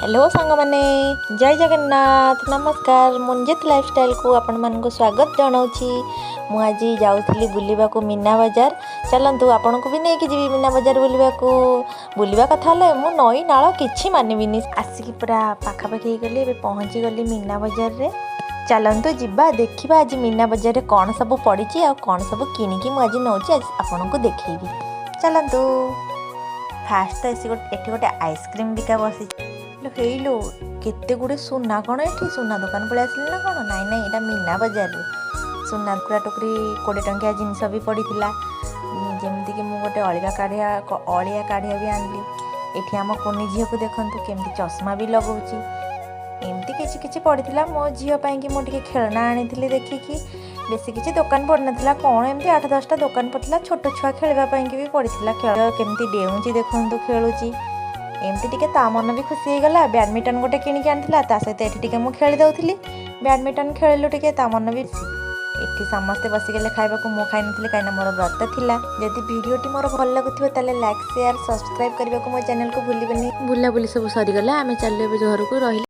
Hello ସାଙ୍ଗମାନେ, ଜୟ ଜଗନ୍ନାଥ, ନମସ୍କାର। ମୁଞ୍ଜିତ ଲାଇଫଷ୍ଟାଇଲକୁ ଆପଣମାନଙ୍କୁ ସ୍ୱାଗତ ଜଣାଉଛି। ମୁଁ ଆଜି ଯାଉଥିଲି ବୁଲିବାକୁ ମୀନା ବଜାର। ଚାଲନ୍ତୁ, ଆପଣଙ୍କୁ ବି ନେଇକି ଯିବି ମୀନା ବଜାର ବୁଲିବାକୁ। ବୁଲିବା କଥା ହେଲେ ମୁଁ ନଈ ନାଳ କିଛି ମାନିବିନି। ଆସିକି ପୁରା ପାଖାପାଖି ହେଇଗଲି, ଏବେ ପହଞ୍ଚିଗଲି ମୀନା ବଜାରରେ। ଚାଲନ୍ତୁ ଯିବା, ଦେଖିବା ଆଜି ମୀନା ବଜାରରେ କ'ଣ ସବୁ ପଡ଼ିଛି ଆଉ କ'ଣ ସବୁ କିଣିକି ମୁଁ ଆଜି ନେଉଛି, ଆଜି ଆପଣଙ୍କୁ ଦେଖେଇବି। ଚାଲନ୍ତୁ। ଫାଷ୍ଟ ତ ଏସି ଗୋଟେ ଏଠି ଗୋଟେ ଆଇସ୍କ୍ରିମ୍ ବିକା ବସିଛି। ଲୋ ହେଇଲୋ, କେତେ ଗୁଡ଼ିଏ ସୁନା! କ'ଣ ଏଠି ସୁନା ଦୋକାନ ପଳେଇ ଆସିଲି ନା କ'ଣ? ନାଇଁ ନାଇଁ, ଏଇଟା ମୀନା ବଜାରରେ ସୁନା ଟୁକୁରା ଟୁକୁରି 20 ଟଙ୍କିଆ ଜିନିଷ ବି ପଡ଼ିଥିଲା। ଯେମିତିକି ମୁଁ ଗୋଟେ ଅଳିଆ କାଢ଼ିଆ ବି ଆଣିଲି। ଏଠି ଆମ କୁନି ଝିଅକୁ ଦେଖନ୍ତୁ, କେମିତି ଚଷମା ବି ଲଗାଉଛି। ଏମିତି କିଛି କିଛି ପଡ଼ିଥିଲା। ମୋ ଝିଅ ପାଇଁକି ମୁଁ ଟିକେ ଖେଳନା ଆଣିଥିଲି ଦେଖିକି। ବେଶୀ କିଛି ଦୋକାନ ପଡ଼ିନଥିଲା, କ'ଣ ଏମିତି ଆଠ ଦଶଟା ଦୋକାନ ପଡ଼ିଥିଲା। ଛୋଟ ଛୁଆ ଖେଳିବା ପାଇଁକି ବି ପଡ଼ିଥିଲା। ଖେଳ କେମିତି ଡେଉଁଛି ଦେଖନ୍ତୁ, ଖେଳୁଛି ଏମିତି ଟିକେ, ତା ମନ ବି ଖୁସି ହେଇଗଲା। ବ୍ୟାଡ଼ମିଣ୍ଟନ ଗୋଟେ କିଣିକି ଆଣିଥିଲା, ତା ସହିତ ଏଠି ଟିକେ ମୁଁ ଖେଳି ଦେଉଥିଲି। ବ୍ୟାଡ଼ମିଣ୍ଟନ ଖେଳିଲୁ ଟିକେ, ତା ମନ ବି। ଏଠି ସମସ୍ତେ ବସିଗଲେ ଖାଇବାକୁ। ମୁଁ ଖାଇନଥିଲି, କାହିଁକିନା ମୋର ବ୍ରତ ଥିଲା। ଯଦି ଭିଡ଼ିଓଟି ମୋର ଭଲ ଲାଗୁଥିବ, ତାହେଲେ ଲାଇକ୍, ସେୟାର, ସବସ୍କ୍ରାଇବ୍ କରିବାକୁ ମୋ ଚ୍ୟାନେଲକୁ ଭୁଲିବେନି। ବୁଲାବୁଲି ସବୁ ସରିଗଲା, ଆମେ ଚାଲିଲୁ ଏବେ ଘରକୁ। ରହିଲି।